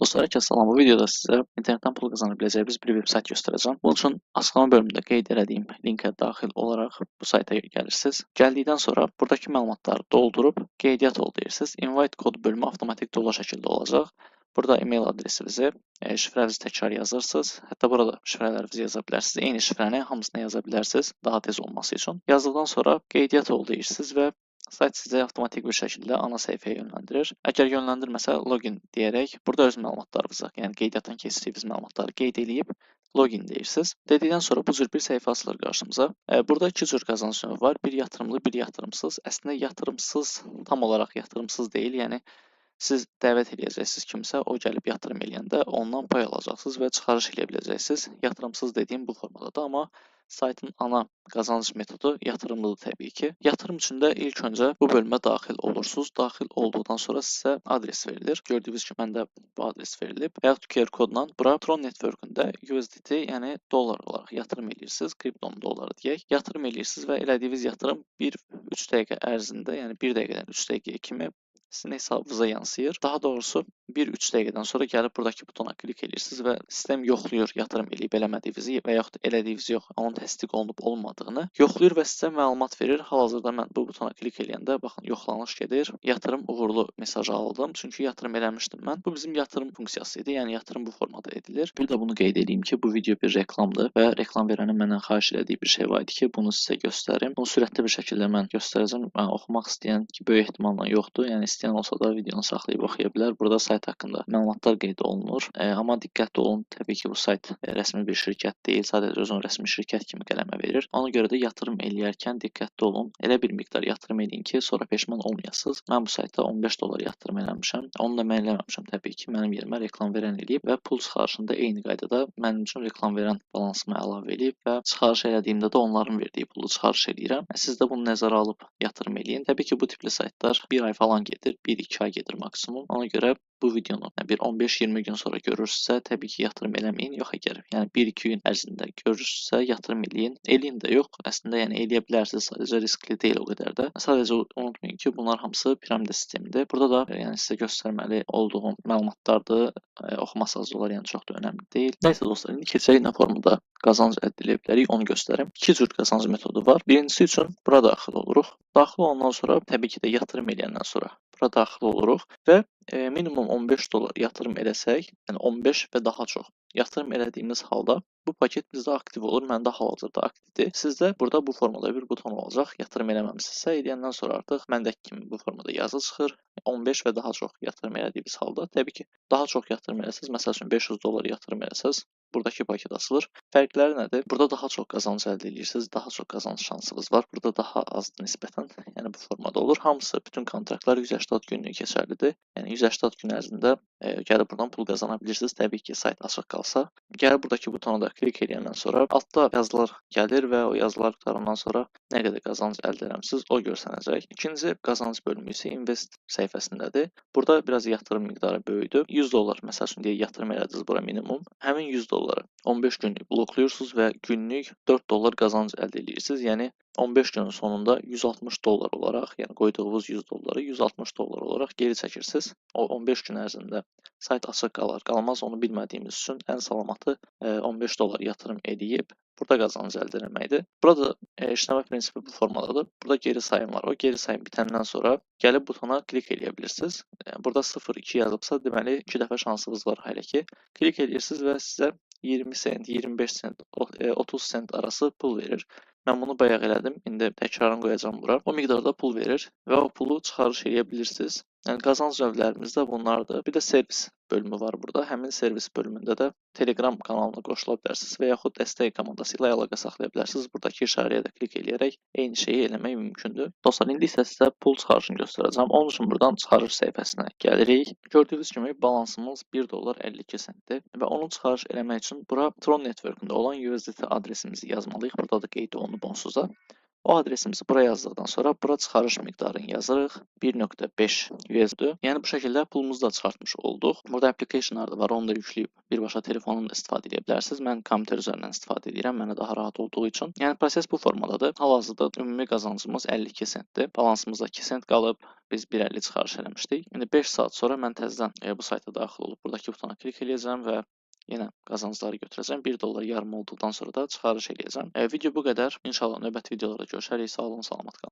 Dostlar, hər kəsə salam. Bu videoda sizə internetdən pul qazana biləcəyiniz bir veb-sayt göstərəcəm. Bunun üçün açıqlama bölümündə qeyd elədiyim linkə daxil olaraq bu sayta gəlirsiniz. Gəldikdən sonra buradakı məlumatları doldurub qeydiyyat ol deyirsiniz. Invite kod bölümü avtomatik dolu şəkildə olacaq. Burada e-mail adresinizi, şifrənizi təkrar yazırsınız. Hətta burada şifrələrinizi yaza bilərsiniz. Eyni şifrəni hamısına yaza bilərsiniz, daha tez olması üçün. Yazdıqdan sonra qeydiyyat ol deyirsiniz və sayt sizi avtomatik bir şəkildə ana səhifəyə yönləndirir. Əgər yönləndirməsə, login deyərək burada öz məlumatlarınızı, yəni qeydiyyatdan keçirdiyiniz məlumatları qeyd eləyib login deyirsiniz. Dedikdən sonra bu cür bir səhifə açılır qarşımıza. Burada iki cür qazanc növü var. Bir yatırımlı, bir yatırımsız. Əslində yatırımsız, tam olaraq yatırımsız deyil. Yəni siz dəvət eləyəcəksiniz kimsə, o gəlib yatırım eləyəndə ondan pay alacaqsınız və çıxarış eləyə biləcəksiniz. Yatırımsız dediyim bu formadadır, amma saytın ana qazanc metodu yatırımlıdır təbii ki. Yatırım üçün də ilk öncə bu bölümə daxil olursunuz. Daxil olduqdan sonra sizə adres verilir. Gördüyünüz kimi məndə bu adres verilib. Və yaxud QR kodla bura Tron Network-ündə USDT, yəni dollar olaraq yatırım eləyirsiniz. Kriptonun dolları deyək. Yatırım eləyirsiniz və elədiyiniz yatırım 1-3 dəqiqə ərzində, yəni 1 dəqiqədən 3 dəqiqəyə kimi sizin hesabınıza yansıyır. Daha doğrusu 1-3 dəqiqədən sonra gəlib buradakı butona klik edirsiniz və sistem yoxlayır yatırım eləyib eləmədiyinizi və yaxud elədiyinizi yox, onun təsdiq olunub olmadığını yoxlayır və sizə məlumat verir. Hal-hazırda mən bu butona klik eləyəndə baxın yoxlanış gedir. Yatırım uğurlu mesajı aldım. Çünki yatırım eləmişdim mən. Bu bizim yatırım funksiyası idi. Yəni yatırım bu formada edilir. Bir də bunu qeyd edeyim ki, bu video bir reklamdır və reklam verənin məndən xahiş elədiyi bir şey var idi ki, bunu sizə göstərim. Bunu sürətli bir şəkildə mən göstərəcəm. Mən oxumaq istəyən ki, böyük ehtimalla yoxdur. Yəni istəyən olsa da videonu saxlayıb oxuya bilər. Burada sayt haqqında məlumatlar qeyd olunur. Amma diqqətli olun, təbii ki, bu sayt rəsmi bir şirkət deyil, sadəcə özünü rəsmi şirkət kimi qələmə verir. Ona görə də yatırım eləyərkən diqqətli olun. Elə bir miqdar yatırım eləyin ki, sonra peşman olmayasınız. Mən bu saytda 15 dollar yatırım eləmişəm. Onu da mən eləməmişəm təbii ki, mənim yerimə reklam verən eləyib və pul çıxarışında eyni qaydada mənim üçün reklam verən balansıma əlavə eləyib və çıxarış elədiyimdə də onların verdiyi pulu çıxarış eləyirəm. Siz də bunu nəzərə alıb yatırım eləyin. Təbii ki, bu tipli saytlar bir ay falan gedir, 1-2 ay gedir maksimum. Ona görə bu videonu bir 15-20 gün sonra görürsünüzsə, təbii ki, yatırım eləməyin. Yox əgər, yəni 1-2 gün ərzində görürsünüzsə, yatırım eləyin. Eləyin də yox, əslində yəni eləyə bilərsiniz, sadəcə riskli deyil o qədər də. Sadəcə unutmayın ki, bunlar hamısı piramida sistemidir. Burada da yəni sizə göstərməli olduğum məlumatlardır. Oxumasanız olar, yəni çox da önəmli deyil. Nəysə dostlar, indi keçək nə formada qazanc əldə edə bilərik, onu göstərim. İki cür qazanc metodu var. Birincisi üçün bura daxil oluruq. Daxil olandan sonra, təbii ki də yatırım eləyəndən sonra bura daxil oluruq və minimum 15 dollar yatırım eləsək, yəni 15 və daha çox yatırım elədiyimiz halda bu paket bizdə aktiv olur. Məndə hal-hazırda aktivdir. Sizdə burada bu formada bir buton olacaq. Yatırım eləməmisinizsə, eləyəndən sonra artıq məndəki kimi bu formada yazı çıxır. 15 və daha çox yatırım elədiyimiz halda, təbii ki, daha çox yatırım eləsəz, məsəl üçün 500 dollar yatırım eləsəz, buradakı paket açılır. Fərqləri nədir? Burada daha çox qazanc əldə edirsiniz, daha çox qazanc şansınız var. Burada daha azdır nisbətən, yəni bu formada olur. Hamısı, bütün kontraktlar 180 günlük keçərlidir. Yəni 180 gün ərzində gəlib buradan pul qazana bilirsiniz. Təbii ki, sayt açıq qalsa. Gəlib buradakı butona da klik eləyəndən sonra altda yazılar gəlir və o yazılar qurtarandan sonra nə qədər qazanc əldə eləmisiniz, o görsənəcək. İkinci qazanc bölümü isə invest səhifəsindədir. Burada biraz yatırım miqdarı böyüdü. 100 dollar məsəl üçün deyə yatırım elədiniz bura minimum. Həmin 100 dolları 15 günlük bloklayırsınız və günlük 4 dollar qazanc əldə edirsiniz. Yəni 15 günün sonunda 160 dollar olaraq, yəni qoyduğunuz 100 dolları 160 dollar olaraq geri çəkirsiniz. O 15 gün ərzində sayt açıq qalar, qalmaz onu bilmədiyimiz üçün ən salamatı 15 dollar yatırım eləyib burada qazanc əldə etməkdir. Burada işləmə prinsipi bu formadadır. Burada geri sayım var. O geri sayım bitəndən sonra gəlib butona klik eləyə bilirsiniz. Burada 0-2 yazıbsa, deməli 2 dəfə şansınız var hələ ki. Klik edirsiniz və sizə 20 sent, 25 sent, 30 sent arası pul verir. Mən bunu bayaq elədim. İndi təkrarını qoyacağam bura. O miqdarda pul verir və o pulu çıxarış eləyə bilirsiniz. Yəni qazanc növlərimiz də bunlardır. Bir də servis bölümü var burada. Həmin servis bölümündə də Telegram kanalına qoşula bilərsiniz və yaxud dəstək komandası ilə əlaqə saxlaya bilərsiniz. Buradakı işarəyə də klik eləyərək eyni şeyi eləmək mümkündür. Dostlar, indi isə sizə pul çıxarışını göstərəcəm. Onun üçün buradan çıxarış səhifəsinə gəlirik. Gördüyünüz kimi balansımız 1 dollar 52 sentdir və onu çıxarış eləmək üçün bura Tron Network-ündə olan USDT adresimizi yazmalıyıq. Burada da qeyd olunub onsuz da. O adresimizi bura yazdıqdan sonra bura çıxarış miqdarını yazırıq. 1.5 USD. Yəni bu şəkildə pulumuzu da çıxartmış olduq. Burada applicationlar da var. Onu da yükləyib birbaşa telefondan da istifadə edə bilərsiniz. Mən kompüter üzərindən istifadə edirəm, mənə daha rahat olduğu üçün. Yəni proses bu formadadır. Hal-hazırda ümumi qazancımız 52 sentdir. Balansımızda 2 sent qalıb. Biz 1.50 çıxarış eləmişdik. İndi 5 saat sonra mən təzədən bu sayta daxil olub buradakı butona klik eləyəcəm və yenə qazancları götürəcəm. 1 dollar yarım olduqdan sonra da çıxarış eləyəcəm. Video bu qədər. İnşallah növbəti videolarda görüşərik. Sağ olun, salamat qalın.